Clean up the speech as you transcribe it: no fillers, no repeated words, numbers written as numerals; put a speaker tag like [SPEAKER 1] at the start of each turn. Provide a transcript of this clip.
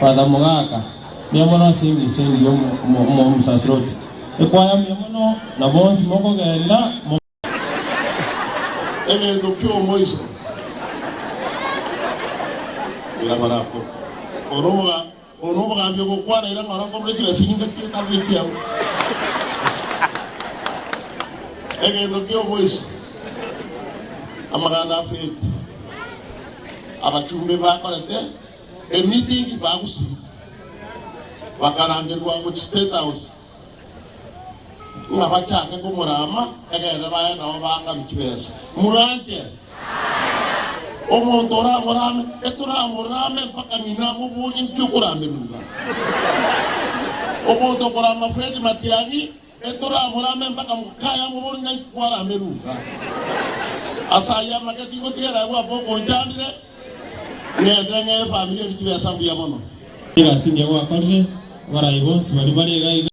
[SPEAKER 1] Father Mogaka, mbuya mono ase emisa engiya omosasiroti. Ekwaya mbuya mono na bonsi mokogenda.
[SPEAKER 2] Egento ki'omoiso birabare abwo. Oyo nomogambi ogokwana ira ng'a orankorere chibesa chingaki etari echiao. Egento ki'omoiso, amaganda a Fred, abachumbe bakorete emeeting bagusii, bakarangerigwa gochia State House. ng'a bachake komorama, egere baye nao baakanwe chibesa. Mwanche omonto oramorame, etoramorame mpaka ng'ina amoborie inki okoramerwa iga. Omonto okorama Fred Matiang'i, etoramorame mpaka mokaye amoborie ng'a inki kwaramerwa iga. Ase ayio amake tingotigera agwo ase okonchandire, ng'ende ng'ee efamiri eria chibesa mbuya mono.
[SPEAKER 1] Egasi engiya gwakorire, abarai bonsi baria bare iga iga.